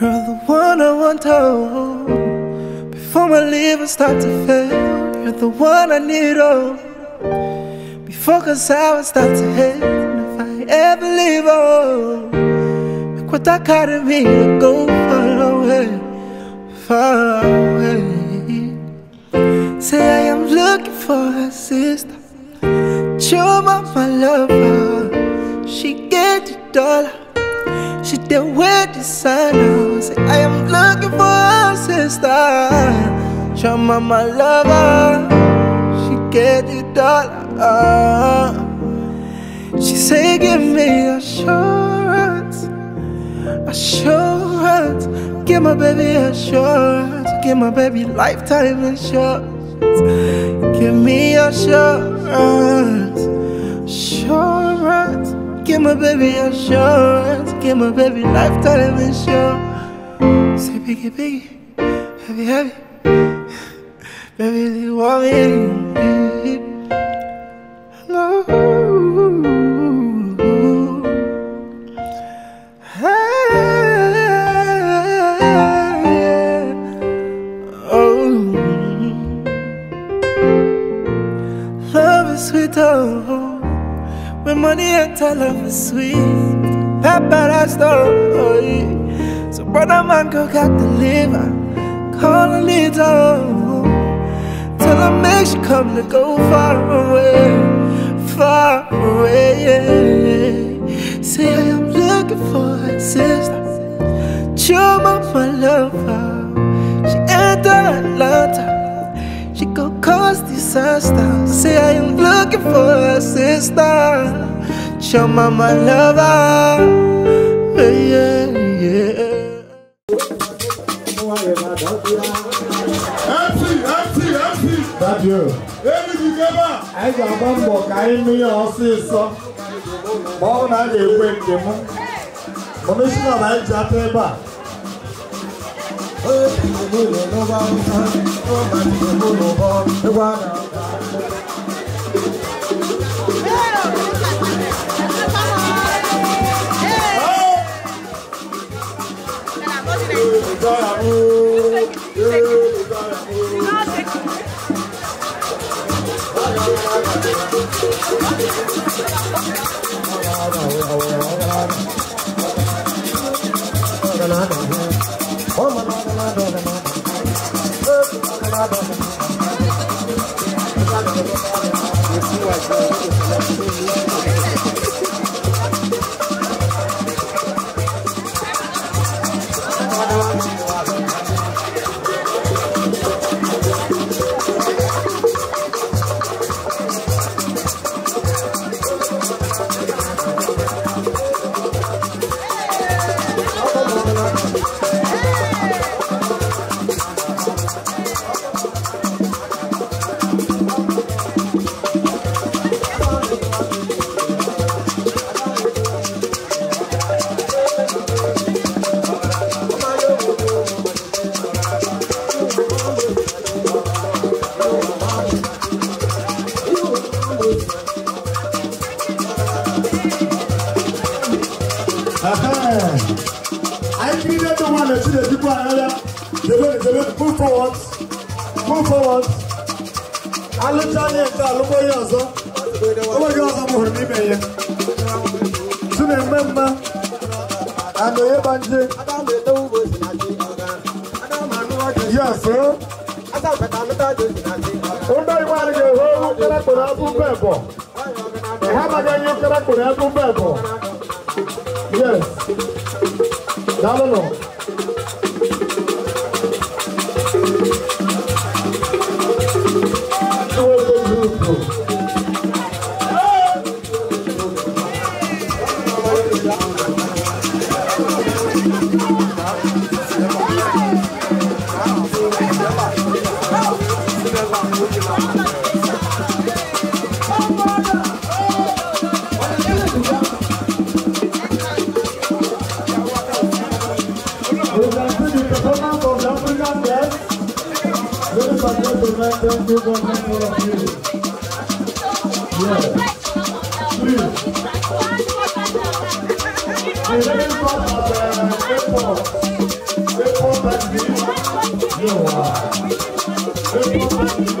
You're the one I want to. Before my liver start to fail, you're the one I need, oh. Before cause I would start to hate, and if I ever leave, oh, look what that got in me to go far away, far away. Say I am looking for a sister, Chuma, my lover. She get the dollar, she did with the sign. Say I am looking for a sister, Chuma, my lover. She get the dollar. She say give me assurance, assurance. Give my baby assurance, give my baby lifetime insurance. Give me assurance, assurance. Give my baby assurance, give my baby lifetime insurance. Say biggie, biggie, heavy, heavy. Baby, you want me? No. Hey, oh. Love is sweet, oh. When money enter, love is sweet. That bad story. So brother man go got the liver. Call a little. Tell her make she come to go far away, far away. Say I am looking for a sister, Chuma, my lover. She enter Atlanta, she go cause disaster. Say I am looking for a sister, Chuma, my lover. Yeah, yeah. MC, MC, MC. Thank you. Anyị ga-agba mbọ ka anyị mee ya ọsịsọ ma ọ bụ na a ga-ekwe nke m kọmishọna na anyị ji aka ebe a. Move forward, move forward. Yes, sir. Yes. No, no. Gentlemen, thank you, God bless all of you. Yes. Please. The ladies of airport. Airport taxi. You are. Airport taxi.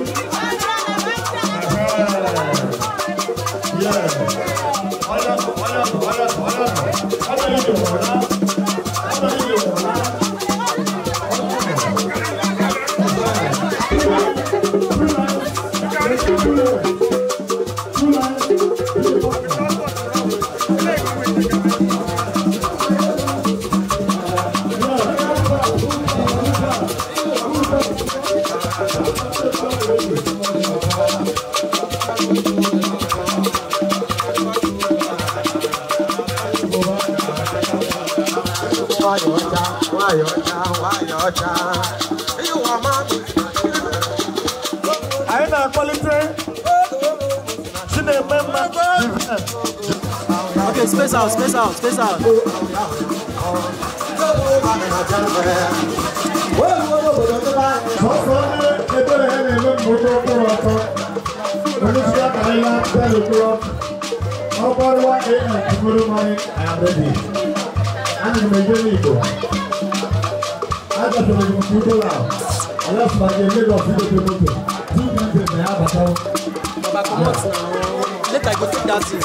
Yes. Okay, space out, space out, space out. Baba, come out now. Let I go take that thing.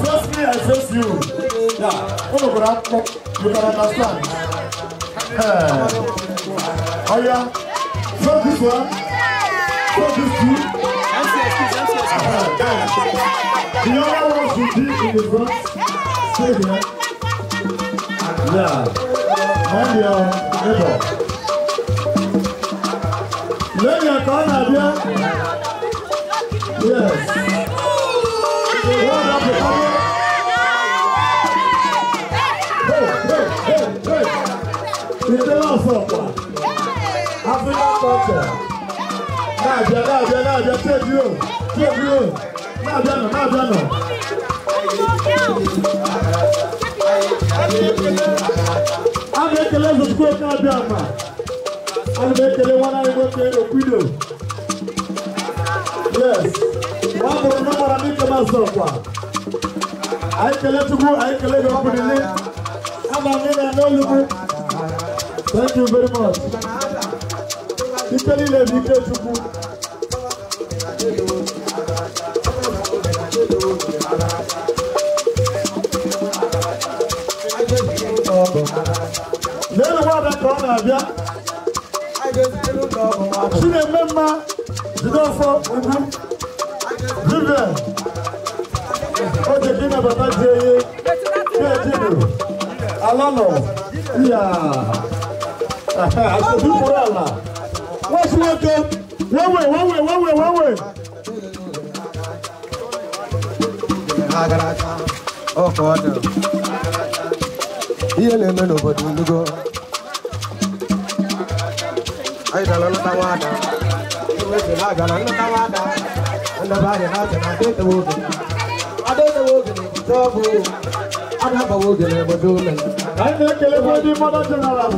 First me, I face you. Yeah, you can understand. Oh yeah, so this one, so this two. The other one should be in the front. Stay here. Yeah, and your neighbor. Let your corner there. Yes. One up the corner. Hey, hey, hey, hey. African culture. Nadia, Nadia, Nadia, take you, take you. Nadia, Nadia, no. I'm making less of school now, I'm making one I go to Oquido. Yes. One more number I make myself. I can let you go, I can let you go. I'm a man, I know you. Thank you very much. What's working? One way, one way, one way, one way. Oh, God. I make mother general.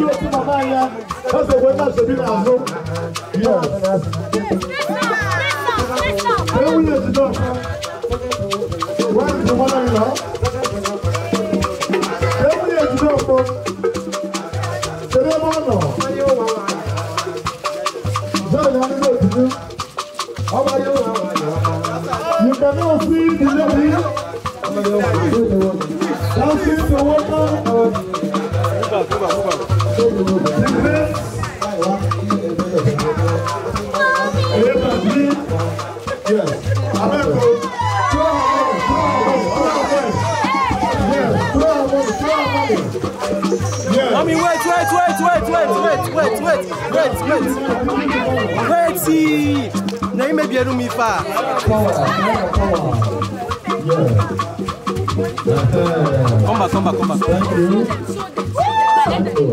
That's the way that's been. Yes. Where is the mother-in-law? You cannot see the lady dancing the water. Yes. Mommy, wait, wait, wait, wait, wait, wait, wait, wait, wait, wait. Wait, see. Na ime bi eru mi fa. Power, power, power. Yeah. Come back, come back, come back. Thank you. Thank you.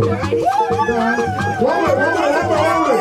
One way, one way, one way, one way.